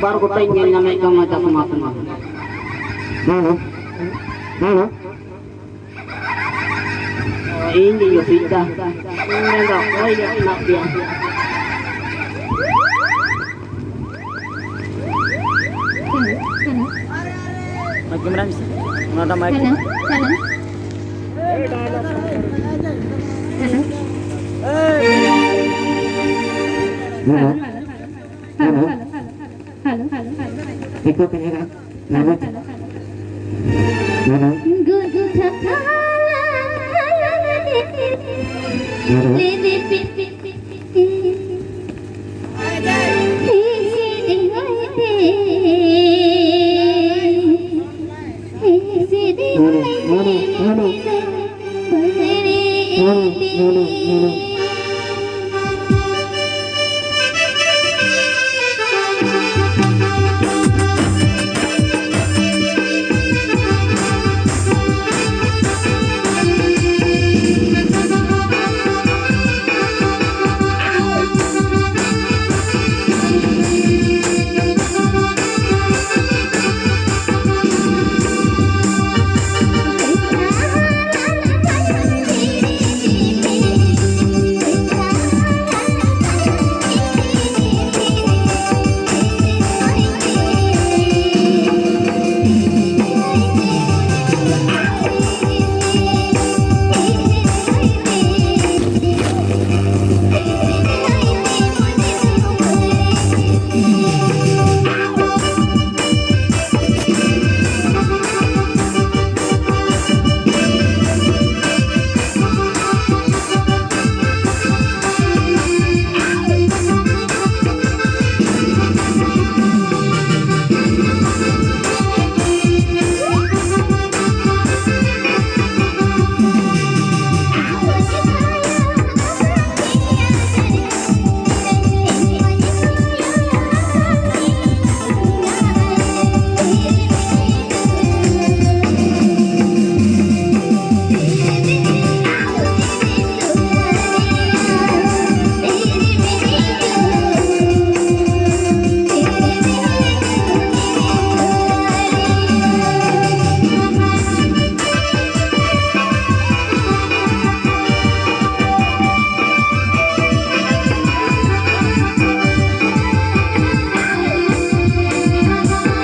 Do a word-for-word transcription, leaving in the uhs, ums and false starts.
ᱵᱟᱨ ᱜᱚᱴᱟᱧ ᱧᱮᱞ ᱧᱟᱢᱮᱫ ᱠᱟᱱᱟ ᱪᱟᱥᱢᱟ ᱠᱚᱢᱟ᱾ ᱦᱮᱸ, ᱦᱮᱸ᱾ ᱤᱧ ᱜᱮ ᱡᱟᱹᱯᱤᱫ ᱫᱟ᱾ ᱤᱧ ᱢᱮᱱᱫᱟ ᱚᱠᱚᱭ ᱜᱮ ᱢᱮᱱᱟᱜ ᱯᱮᱭᱟ? Hello, hello. ᱢᱟᱭᱤᱠ ᱠᱮᱢᱮᱨᱟ ᱢᱮᱥᱮ᱾ ᱚᱱᱟᱴᱟᱜ ᱢᱟᱭᱤᱠ᱾ Hello, hello. Hello. Hello, hello, hello, hello, hello, hello, hello. ᱮᱠᱳ ᱠᱟᱱᱟ ᱠᱟ? Hello, hello, hello. ᱦᱮᱞᱳ᱾ ᱜᱩᱰᱩ ᱛᱷᱟᱯᱟ hello. Hello, hello, hello. Hello, hello, hello, hello.